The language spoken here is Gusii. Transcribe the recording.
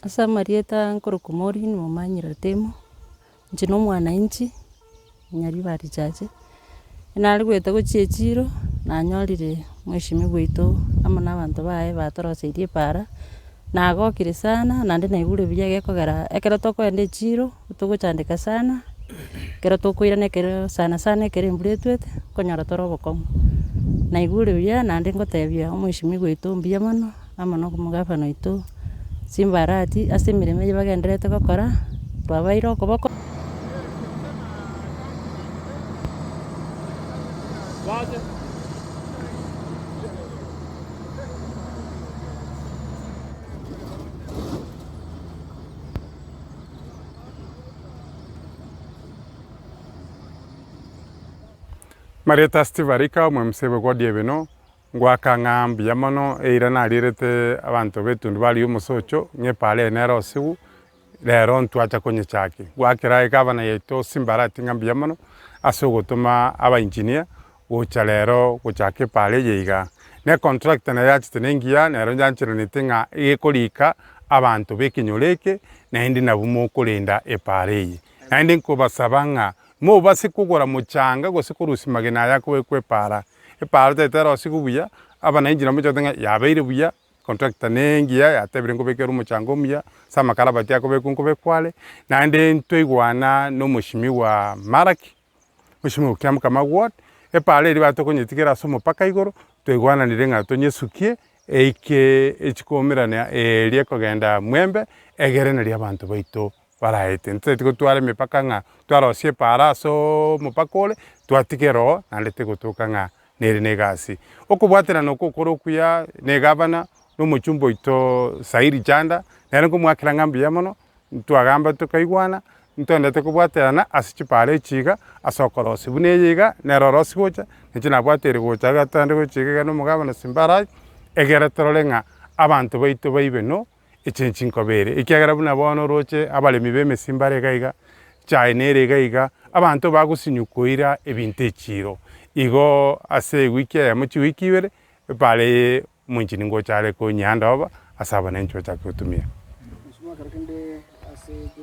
Ase amarieta nkorokwa Maureen Momanyi Ratemo, inche na omwananchi, Nyaribari Chache, nare goeta gochia echiro, nanyorire mweshimiwa oito amo na abanto baye batoroseirie epaara, nagokire sana naende naigure buya gekogera ekero tokogenda echiro, togochandeka sana, ekero tokoirana ekero sana sana ekero embura etwete, okonyora tore obokong'u. Naigure buya naende ngotebia omweshimiwa oito mbuya mono. Amo nomogabana oito Simbarati ase emeremo eye bagendererete gokora, twabaeire okoboko. Marieta Steve Arika, omwemuse bw'egwadi y'Ebeno, Ngoaka ng'a mbuya mono, eira narierete abanto b'etundubari y'omosocho, ng'a epaara eye nere osigwe, rero ntwacha konyechakia. Ngoakera egavana yaito Simba Arati ng'a mbuya mono, ase ogotoma abaengineer gocha rero gochaka epaara eye igaa. Na econtractor naye yachete na engiya, nero nyancheranete ng'a egekorika abanto b'ekenyoro eke, naende nabwo mokorenda epaara eye. Naende nkobasaba ng'a mobase kogora mochanga gose korusia magena aya akobekwa epaara, Epaara tari erosigwe buya, abanainchi nabo mochete ng'a yabeire buya, contractor ne engiya yatebire nkobekere omochango omuya, ase amakarabati akobekwa nkobekwa are, naende ntoigwana na omoshimiwa Malaki, omoshimiwa o Kiamokama ward, epaara eria batokonyetigera ase omopaka igoro, twaigwananire ng'a tonyesukie, eike echikoumerania eria ekogenda mwembe, egere nario abanto baito baraete. Ntotagete gotwara emepaka ng'a twarosia epaara ase omopaka ore, twatiga ero naende tegotoka ng'a nere na egasi. Okobwaterana oko okore okuya na egavana, na omochumba oito Sairi Chanda, nere nkomoakera ng'a mbuya mono, ntwagamba tokaigwana, ntoendete kobwaterana ase chipaara echi iga, ase okorosia. Buna eye iga, nere orosie gocha, inche nabwateire gocha iga togende gochia iga iga na omogavana Simba Arati, egere torore ng'a abanto baito baibe no. Echi nchinkoba ere, ekiagera buna bono oroche abaremi b'emesi mbare iga iga, echae nere iga iga, abanto bagosinywa koira ebinto echiiro. Igo ase ewiki eyemo chiwiki ibere, ebare eye omoinchi ningocha are konyia ndoba ase abanenchi bachake gotumia.